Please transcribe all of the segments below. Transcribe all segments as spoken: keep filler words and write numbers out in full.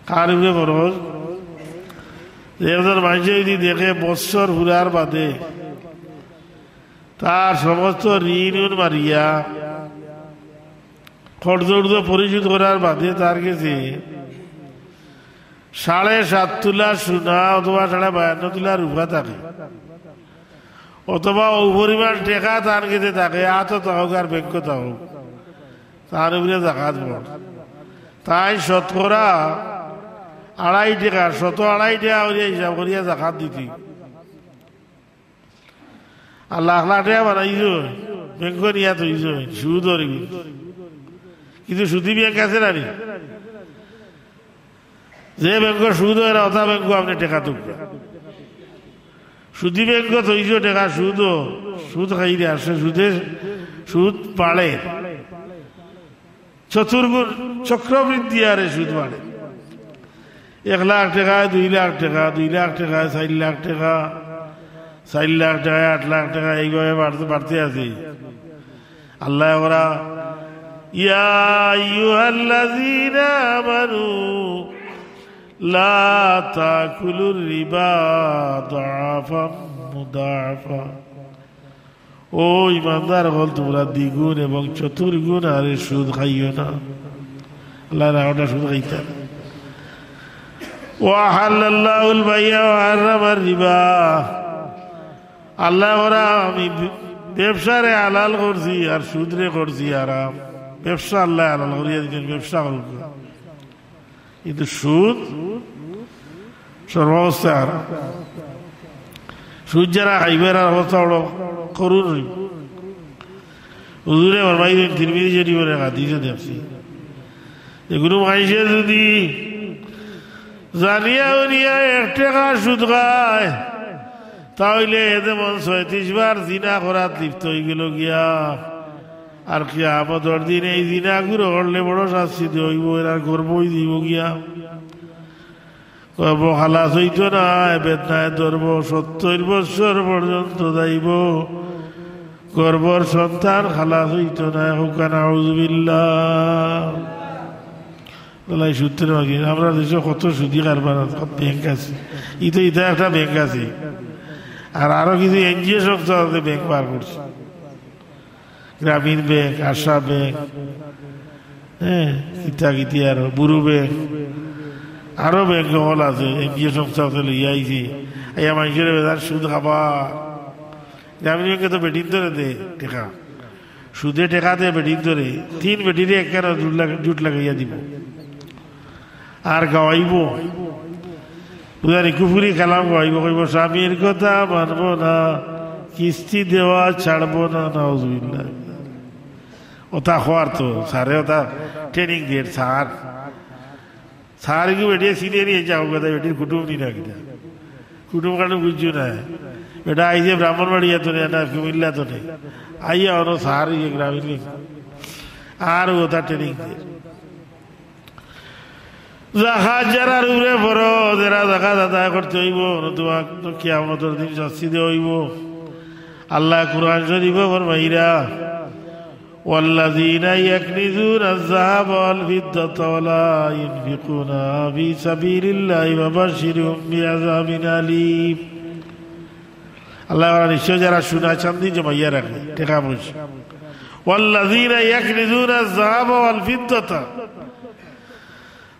কার উপরে ফরজ? যে একজন মানষে যদি দেখে বৎসর ফুরার বাদে তার সমস্ত ঋণ উন মারিয়া কর্জ উর্জ পরিশোধ করার বাদে তার গেছে সাড়ে সাত তুলা সোনা অথবা সাড়ে বায়ান্ন তুলা রূপা থাকে, অথবা অউ পরিমাণ টেকা তার গেছে থাকে, আতো থাকউক আর ব্যাংকো থাকউক, তার উপরে জাকাত পড়ে। তাইন শতকরা আড়াই টেকা, শত আড়াই টেকা করিয়া হিসাব করিয়া জাকাত দিতে। আর লাখ লাখ টেকা বানাইছইন, ব্যাংকো নিয়া থইছইন, সুদ অর। কিন্তু সুদি ব্যাংক আছে না নি? যে ব্যাংকো সুদ অয় না, অতা ব্যাংকো আপনে টেকা তুলবা। সুদি ব্যাংকো থইছো টেকা সুদ, সুদ খাইরা, আর সুদে সুদ বাড়ে। চতুর্গুণ চক্রবৃদ্ধি হারে সুদ বাড়ে। এক লাখ টেকায় দুই লাখ টেকা, দুই লাখ টেকায় চাইর লাখ টেকা, চাইর লাখ টেকায় আট লাখ টেকা, এইভাবে বাড়তে, বাড়তে আছে। আল্লায় কইরা, "ইয়া আইয়ুহাল্লাযীনা আমানু লা তাকুলুর রিবা আদআফাম মুদাআফা।" ও ইমানদার অকল, তুমরা দ্বিগুণ এবং চতুর্গুণ হারে সুদ খাইও না। আল্লায় না ওটা সুদ খাইতা। ওয়া আহাল্লাল্লাহুল বাইয়া ওয়া হাররামার রিবা। আল্লায় কইরা, "আমি ব্যবসারে হালাল করছি আর সুদরে করছি হারাম।" ব্যবসা আল্লায় হালাল করিয়া দিছইন, ব্যবসা করউক্কা। কিন্তু সুদ সর্বাবস্থায় হারাম। সুদ যারা খাইবা, এরার অবস্থা বড় করুণ অইবো। হুজুরে ফরমাইছইন, তিরমিজি শরীফর এক হাদিসো দেখছি, যে কুনু মানষে যদি জানিয়া হুনিয়া এক টেকা সুদ খায়, তা অইলে হে যেমন ছয়ত্রিশ বার জিনা করাত লিপ্ত অইগেলো গিয়া। আর কিয়ামতর দিন এই জিনাগুরে ধরলে বড় শাস্তি দেওয়া অইবো, এরার গর্ভ অইযিবো গিয়া। গর্ভ খালাস অইতো নায়, বেদনায় ধরবো, সত্তইর বৎসর পর্যন্ত যাইবো, গর্ভর সন্তান খালাস অইতো নায়। কউক্কা নাউজুবিল্লাহ। আল্লায় সুদ থাকি বাঁচাইন। আমরার দেশো কত সুদি কারবার আছে, কত ব্যাংক আছে। ইতা, ইতা একটা ব্যাংক আছে। আর আরো কিছু এনজিও সংস্থা আছে, ব্যাংক বার করছে। গ্রামীণ ব্যাংক, আশা ব্যাংক, হ্যাঁ, কিতা কিতি আরো, বুরু ব্যাংক, আরো ব্যাংক অকল আছে, এনজিও সংস্থা আছে, লইয়া আইছে। আইয়া মানষরে বেজান সুদ খাবা। গ্রামীণ ব্যাংকে তো বেটিন্তরে দে টেকা। সুদে টেকা দে বেটিন্তরে, তিন বেটিরে একখান জুট লাগ-, জুট লাগাইয়া দিবো। আর গাওয়াইবো, বুঝানি কুফুরি কালাম গাওয়াইবো, কইবো, "স্বামীর কথা মানবো না, কিস্তি দেওয়া ছাড়বো না।" নাউজুবিল্লাহ। অতা কওয়ার তো, স্যারে অতা ট্রেনিং দের, স্যার। স্যার কি বেটিয়ে সিনিয়র হয়ে যাও, কথা বেটির কুটুম নি না কিতা? কুটুম কাটুম বুঝছো না। বেটা আইছে ব্রাহ্মণবাড়িয়া তো নে, না কুমিল্লা তো নে। আইয়া অনো স্যার ইয়ে গ্রামীণ ব্যাংক। আর অতা ট্রেনিং দের। জাকাত যারার উপরে ফরজ, এরা জাকাত আদায় করতে অইবো, নতুবা তো কিয়ামতর দিন শাস্তি দেওয়া অইবো। আল্লায় কুরআন শরীফো ফরমাইরা, "ওয়াল্লাযীনা ইয়াকনিজুনায যাহাবা ওয়াল ফিদ্দাতা ওয়া লা ইউনফিকুনা ফী সাবিলিল্লাহি ফাবাশশিরহুম বিআযাবিন আলীম।" আল্লায় কইরা, নিশ্চয় যারা সোনা চান্দি জমাইয়া রাখে, টেকা পয়সা, "ওয়াল্লাযীনা ইয়াকনিজুনায যাহাবা ওয়াল ফিদ্দাতা",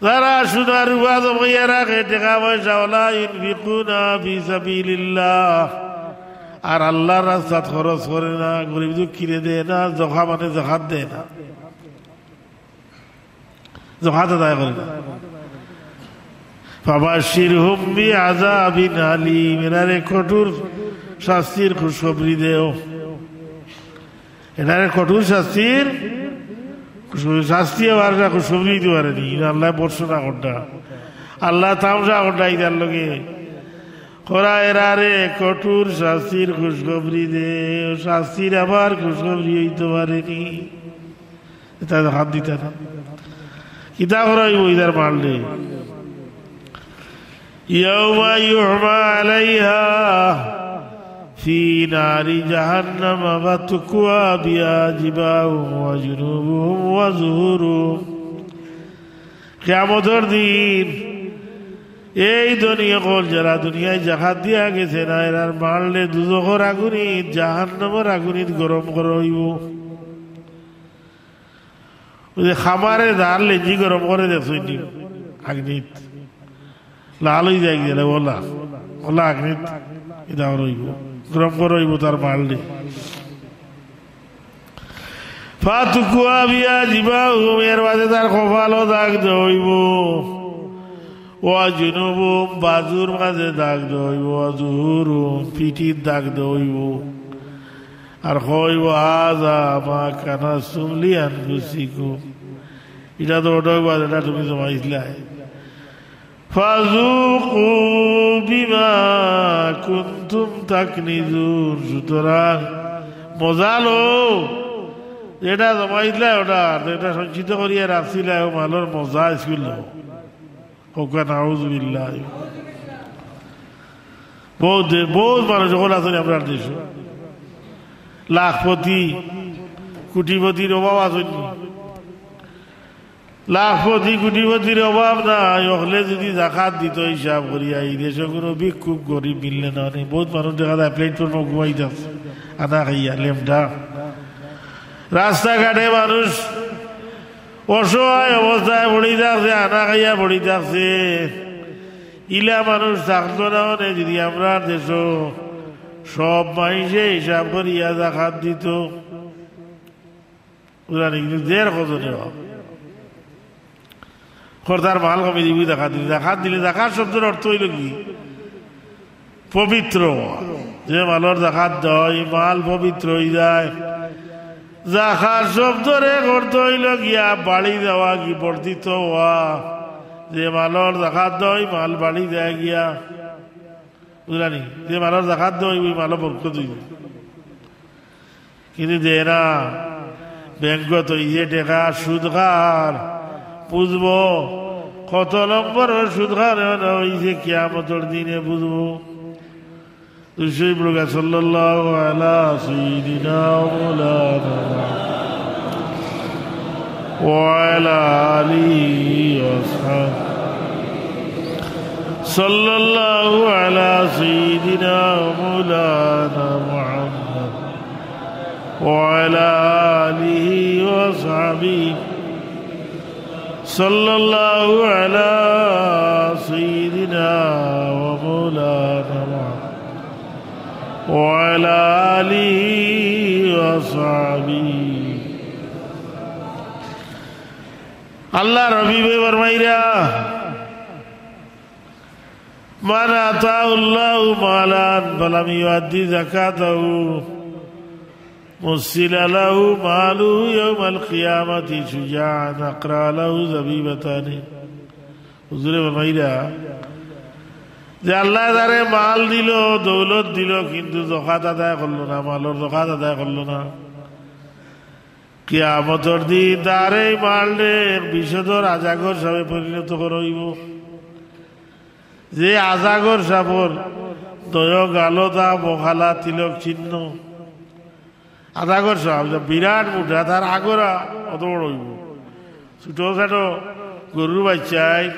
যারা সোনা রূপা জমাইয়া রাখে, টেকা পয়সা, "ওয়ালা ইউনফিকুনা ফি সাবিলিল্লাহ", আর আল্লাহর রাস্তাত খরচ করে না, গরিব দুঃখীরে দেয় না, জকা মানে জাকাত দেয় না, জাকাত আদায় করে না। "ফাবাশশিরহুম বিআযাবিন আলীম", এরারে কঠোর শাস্তির খুশখবরি দেও। এরারে কঠোর শাস্তির, শাস্তি আবার না খুশখবরি দিতে পারেনি, ইনো আল্লায় বর্ষনা করতা। আল্লায় তামশা করতা ইতার লগে। কইরা এরারে কঠোর শাস্তির খুশখবরি দে, শাস্তির আবার খুশখবরি অইতো পারেনি। ইতা তো হাত দিতা না। কিতা করা অইবো ইতার মারলে? ইয়াউমা ইউহমা আলাইহা ফি নারি জাহান্নামা ফাতুকওয়া বিহা জিবাহুম ওয়া জুনুবুহুম ওয়া যুহুরুহুম। কিয়ামতর দিন এই ধনী অকল যারা দুনিয়াত জাকাত দিয়া গেছে না, এরার মালরে দুজখর আগুনিত, জাহান্নামর আগুনিত গরম করা অইবো। ওই যে খামারে যার লেঞ্জি গরম করে দেখছইন নি, আগুনিত লাল অই যায় গেলে ওলা, ওলা আগুনিত ইতা করা অইবো, গরম করা অইবো তার মালরে। ফাতুকুয়া বিয়া জিবাহুম, এর বাদে তার কপালো দাগ দেওয়া অইবো। ওয়া জুনুবুহুম, বাজুর মাঝে দাগ দেওয়া অইবো। ওয়া জুহুরুহুম, পিঠিত দাগ দেওয়া অইবো। আর কইবো, "হাযা মা কানাজতুম লিআনফুসিকুম।" ইটা তো ওটাই বাদ, এটা তুমি জমাইছিলায়। ফাযুকু বিমা কুনতুম তাকনিজুন। সুতরাং মজা লও, যেটা জমাইছিলায় ওটা, আর যেটা সঞ্চিত করিয়া রাখছিলায়, ও মালর মজা আইজকুর লও। কউক্কা নাউজুবিল্লাহ। বহুত দে-, বহুত মানুষ অকল আছইন আমরার দেশো, লাখপতি, কোটিপতির অভাব আছইন নি? লাখপতি কোটিপতির অভাব নাই। অকলে যদি জাকাত দিত হিসাব করিয়া, ই দেশো কুনু ভিক্ষুক গরিব মিললে না নি। বহুত মানুষ দেখা যায় প্ল্যাটফর্মো ঘুমাই থাকছে, আনা খাইয়া লেমটা। রাস্তাঘাটে মানুষ অসহায় অবস্থায় পড়ি থাকছে, আনা খাইয়া পড়ি থাকছে। ইলা মানুষ থাকতো না অনে যদি আমরার দেশো সব মাইনষে হিসাব করিয়া জাকাত দিত। বুঝলা নি? কিন্তু দের কজনে বা। কর্তার মাল কমি দিবি জাকাত দিলে। জাকাত দিলে, জাকাত শব্দর অর্থ অইলো কি? পবিত্র অওয়া। যে মালর জাকাত দেওয়া, ই মাল পবিত্র অই যায়। জাকাত শব্দর এক অর্থ অইলো গিয়া বাড়ি যাওয়া, কি বর্ধিত অওয়া। যে মালর জাকাত দেওয়া, ই মাল বাড়ি যায় গিয়া। বুঝলা নি? যে মালর জাকাত দেওয়া, ওই মালো বরকত অইবো। কিন্তু দেয় না, ব্যাংকো থইছে টেকা, সুদ খার, বুঝবো। কত নম্বরর সুদ খার অইছে, কিয়ামতর দিনে বুঝবো। দুরুদ শরিফ পড়ুক্কা, সাল্লাল্লাহু আলা সাইয়্যিদিনা ওয়া মাওলানা মুহাম্মদ ওয়া আলা আলিহি ওয়া সাহবিহি। সাল্লাল্লাহু আলা সাইয়্যিদিনা ওয়া মাওলানা মুহাম্মদ ওয়া আলা আলিহি ওয়া সাহবিহি। সাল্লাল্লাহু আলা সাইয়্যিদিনা ওয়া মাওলানা মুহাম্মদ ওয়া আলা আলিহি ওয়া সাহবিহি। আল্লার হাবিবে ফরমাইরা, মান আতাহুল্লাহু মালান ফালাম ইউআদ্দি যাকাতাহু মুসিলা লাহু মালুহু ইয়াউমাল কিয়ামাতি শুজাআন আকরা লাহু যাবিবাতানি। হুজুরে ফরমাইরা যে আল্লায় যারে মাল দিলো, দৌলত দিলো, কিন্তু যাকাত আদায় করলো না, মালর যাকাত আদায় করলো না, কিয়ামতর দিন তার এই মালরে এক বিষধর আজাগর সাপে পরিণত করা অইবো। যে আজাগর সাপর দুইও গালো থাকবো কালা তিলক চিহ্ন। আজাগর সাপ, যে বিরাট মুটা, তার আগর অত বড় অইবো। ছোট ছোট গরুর বাইচ্চায়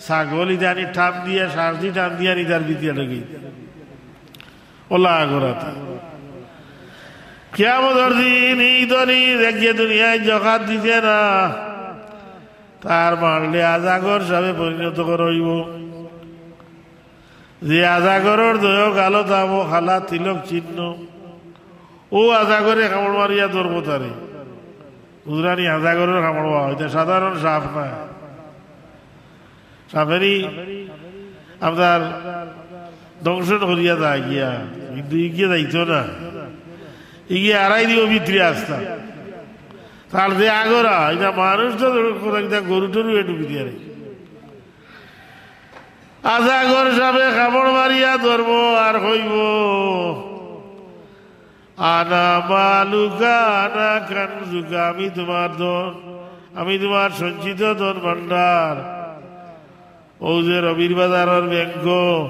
ছাগল ইতা আনি টান দিয়া, শ্বাস দি টান দিয়া আনি তার ভিতরে ঢুকাই দেয়। ওলা আগর আতা। কিয়ামতর দিন ই ধনী, যে দুনিয়াত যাকাত দিছে না, তার মালরে আজাগর সাপে পরিণত করা অইবো। যে আজাগরর দুইও গালো থাকবো কালা তিলক চিহ্ন, অউ আজাগরে কামড় মারিয়া ধরবো তারে। বুঝলা নি? আজাগরর কামড় বা, ইটা সাধারণ সাপ নায়। সাপেরি আপনার দংশন করিয়া যায় গিয়া, কিন্তু ইগিয়ে যাইতো না, ইগিয়ে আড়াই দিব ভিতরে আস্তা। তার যে আগরা, ইটা মানুষ তো দূরর কথা, ইটা গরু টরু এ ঢুকি দিয়া রে। আজাগর সাপে কামড় মারিয়া ধরবো আর কইবো, "আনা মালুকা, আনা কানজুকা, আমি তুমার ধন, আমি তুমার সঞ্চিত ধন ভান্ডার।" অউ যে রবির বাজারর ব্যাংকো,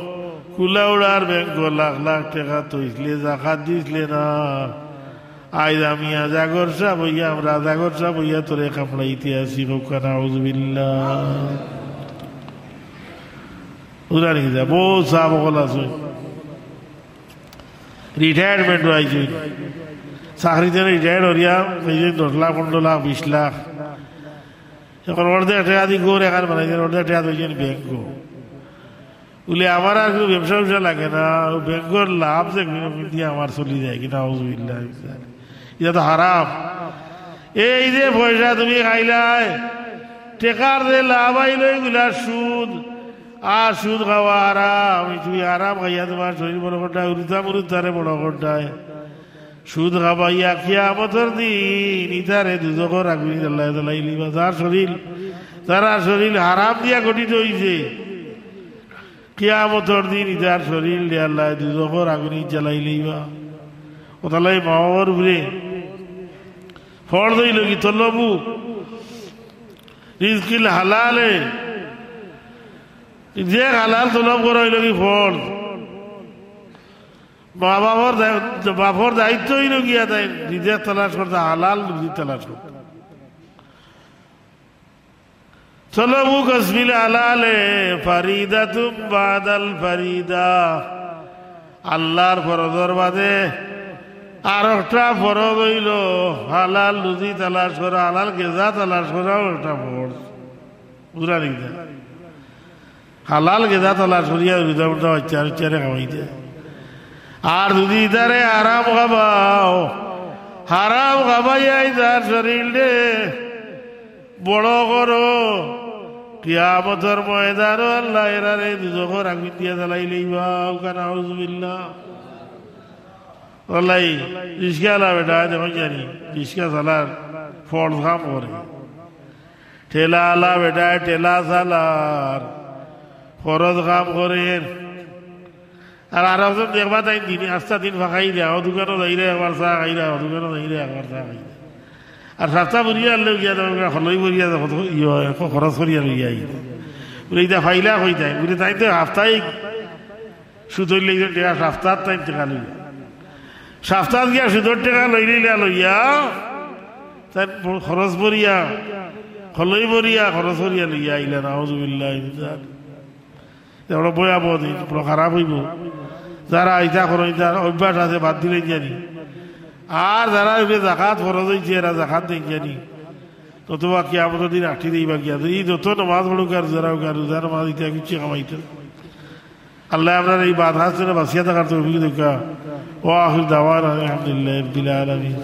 কুলাউড়ার ব্যাংকো লাখ লাখ টেকা থইছলে, যাকাত দিছলে না। আইজ আমি আজাগর সাপ অইয়া, আমরা আজাগর সাপ অইয়া তোরে কামড়াইতে আছি, কউক্কা নাউজুবিল্লাহ। বুঝলা নি কিতা? বউত সাব অকল আছে, রিটায়ারমেন্ট অইছে, চাকরি থাকি রিটায়ার করিয়া পাইছইন দশ লাখ, পনেরো লাখ, বিশ লাখ। অখন অর্ধেক টেকা দি ঘর এখান বানাইছইন, অর্ধেক টেকা থইছইন ব্যাংকো। বুলে, "আমার আর কুনু ব্যবসা ব্যবসা লাগে না, অউ ব্যাংকর লাভ যে কুনু দিয়া আমার চলি যায়।" কিতা, নাউজুবিল্লাহ। ইটা তো হারাম। এই যে পয়সা তুমি খাইলায়, টেকার যে লাভ আইলো, ইগুলা সুদ। আর সুদ খাওয়া হারাম। তুমি হারাম খাইয়া তুমার শরীর বড় করতায়, উরুতা মুরুতারে বড় করতায়। সুদ খাবাইয়া কিয়ামতর দিন ইতারে দুজখর আগুইন জ্বালাইয়া জ্বালাইলিবা। যার শরীর, যারা শরীর হারাম দিয়া গঠিত অইছে, কিয়ামতর দিন ইতার শরীর দিয়া আল্লায় দুজখর আগুইন জ্বালাইলিবা। অতার লাগি মা বাবার উপরে ফরজ অইলো কি, তলবু রিজকিল হালালে, যে হালাল তলব করা অইলো কি ফরজ। মা বাবার দায়-, বাপর দায়িত্ব অইলো গিয়া তাইন রিজেক তালাশ করতা, হালাল রুজি তালাশ করতা। তলবু কাসবিল হালালে ফারিদাতুম বাদাল ফারিদা। আল্লার ফরজর বাদে আরোকটা ফরজ অইলো হালাল রুজি তালাশ করা, হালাল গেজা তালাশ করাও একটা ফরজ। বুঝলা নি কিতা? হালাল গেজা তালাশ করিয়া রুজা মুজা বাচ্চা বাচ্চারে খাওয়াইতে। আর যুদি ইতারে হারাম খাবাও, হারাম খাবাইয়া ইতার শরীররে বড় করো, কিয়ামতর ময়দানো আল্লায় এরারে দুজখর আগুইন দিয়া জ্বালাইলাইবা। অউকা নাউজুবিল্লাহ। অলায় রিক্সাআলা বেটায় দেখইন জানি, রিক্সা চালার ফরজ কাম করে। ঠেলাআলা বেটায় ঠেলা চালার ফরজ কাম করের। আর আরকজন দেখবা তাইন দিন, আস্তা দিন ফাকাইরা, অউ দোকানো যাইরা একবার চা খাইরা, অউ দোকানো যাইরা একবার চা খাইরা। আর সাপ্তা ফুরিয়া আনলেও গিয়া দেখইন, হলই ভরিয়া দেখো তো, ইয়ে, খরচ করিয়া লইয়া আইরা। বুলে, "ইতা ফাইলা কই তাইন?" বুলে, "তাইন তো হাপ্তাইক সুদর লইয়া টেকা, সাপ্তাত তাইন টেকা লইয়া। সাপ্তাত গিয়া সুদর টেকা লইলিলা, লইয়া তাইন খরচ ভরিয়া, হলই ভরিয়া, খরচ করিয়া লইয়া আইলা।" নাউজুবিল্লাহ মিন যালিক। ইটা বড় ভয়াবহ দিন, বড় খারাপ অইবো। যারা ইতা করইন, ইতার অভ্যাস আছে, বাদ দিলাইন জানি। আর যারার উপরে জাকাত ফরজ অইছে, এরা জাকাত দেইন জানি। নতুবা কিয়ামতর দিন আটকি দিবা গিয়া। ই যত নামাজ পড়ুক আর রোজা রাখুক আর রোজা নামাজ ইতা কিচ্ছু কামাইতো না। আল্লায় আমরারে ই বাদ হাত থনে বাঁচিয়া থাকার তৌফিক দেউক্কা। ওয়া আখির দাওয়ানা আলহামদুলিল্লাহি রাব্বিল আলামিন।